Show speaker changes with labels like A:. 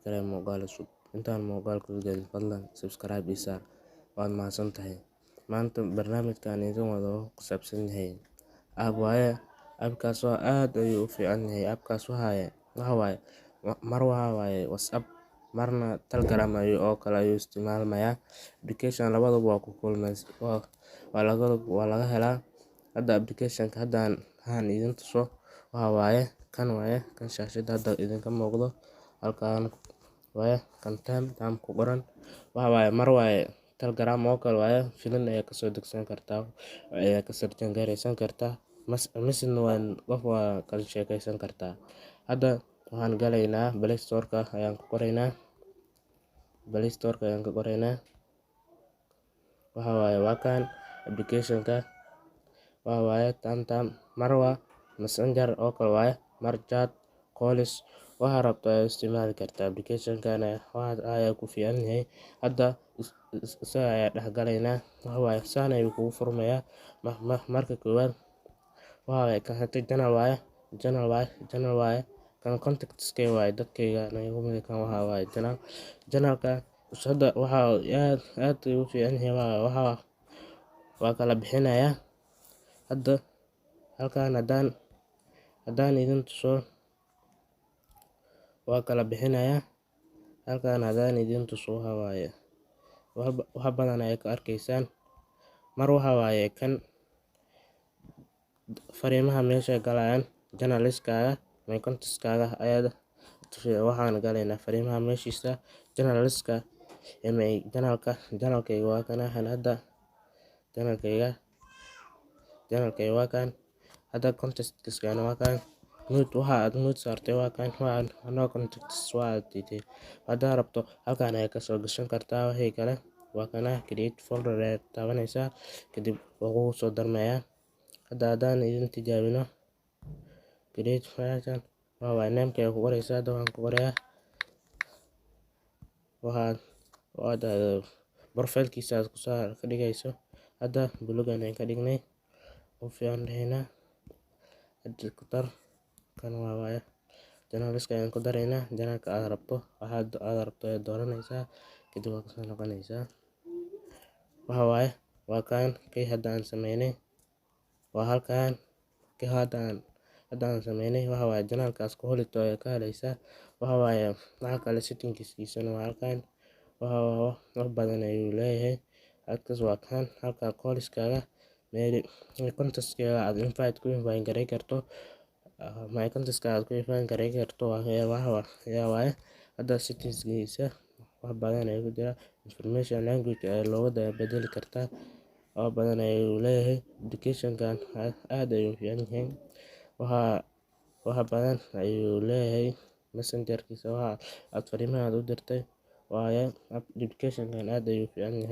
A: Kale muuqaal cusub. Intaan muuqaalka u gelin, fadlan subscribe ii saar, waad mahadsantahay. Maanta barnaamijkan idin wado wuxuu ku saabsan yahay app waaye. Appkaas oo aad ayuu u fiican yahay. Appkaas waxa waaye, mar waxa waaye WhatsApp, marna Telegram ayuu oo kale ayuu isticmaalmayaa. Application labadaba waa ku kulmay, waa laga helaa. Hadda applicationka haddaan aan idin tuso waxa waaye kan waaye, kan shaashada hadda idinka muuqdo halkaan waaye, kan Tam Tam ku qoran. Waxa waaye, mar waaye Telegram oo kale waaye, filin ayaa kasoo degsan kartaa, ayaa ka searching gareysan kartaa, misna waa qof waa kala sheekeysan kartaa. Hadda waxaan galaynaa Play Store-ka ayaan ku qoraynaa, Play Store-ka ayaan ka qoraynaa. Waxa waaye waa kan applicationka, waxa waaye Tam Tam. Mar waa messenger oo kale waaye, mar chat, calls, waxa rabto ayaa isticmaali kartaa. Applicationkan waxa ayaa ku fiican yahay. Hadda isaga ayaa dhex galaynaa. Waxa waaye saan ayuu kugu furmayaa. Marka koowaad waxa waaye kan hada channel waaye, channel waaye, channel waaye. Kan contactskay waaye, dadkayga kan waxa waaye channel. Channelka hadda waxa aad aad ugu fiican yahay waxa waa kala bixinayaa. Hadda halkan haddaan idin tuso, waa kala bixinayaa. Halkan haddaan idin tuso, waxa waaye wax badan ayaa ka arkaysaan. Mar waxa waaye kan fariimaha meesha galayaan channelskaaga, my contactskaaga ayaad. Waxaan galaynaa fariimaha meeshiisa, channelska, my channelka. Channelkayga waa kana. Hadda channelkayga waa kan. Hadda contactskana waa kan. Mute, waxa aad mute saartay waa kan, waxa no contacts waa aad diiday. Haddaad rabto, halkan ayaad kasoo gashan kartaa. Wixii kale waa kana, create folder ayaad taabanaysaa, kadib wuu kugu soo darmayaa. Hadda haddaan idin tijaabino create meeshan, waa waay nameka ayaa ku qoraysaa. Hadda waxaan ku qorayaa waxaad waad profilekiisa aad kusoo ka dhigayso. Hadda bulugan ayaan ka dhignay, u fiican dhahaynaa. Hadda ku dar kan, waa waaye channelska ayaan ku daraynaa. Channelka aad rabto, waxaad aad rabto ayaad dooranaysaa, kadib waa kasoo noqonaysaa. Waxa waaye waa kan kii hadda aan sameynay, waa halkan kii hadda aan sameynay. Waxa waaye channelkaas quality ayaa ka helaysaa. Waxa waaye waxa kale, settingskiisana waa halkan. Waxa wax badan ayuu leeyahay. Halkaas waa kan halka callskaaga, meel contactskaaga aad invite ku invite gareyn karto, my contactska aad ku invite gareyn karto ayaa waaye. Hadda settingskiisa wax badan ayaa ku jira. Information, language ayaa looga bedeli kartaa. Wax badan ayuu leeyahay applicationkan, aad ayuu u fiican yahay. Waxa badan ayuu leeyahay, messengerkiisa waxa aad fariimaha aad u dirtay waaye. Applicationkan aad ayuu u fiican yahay.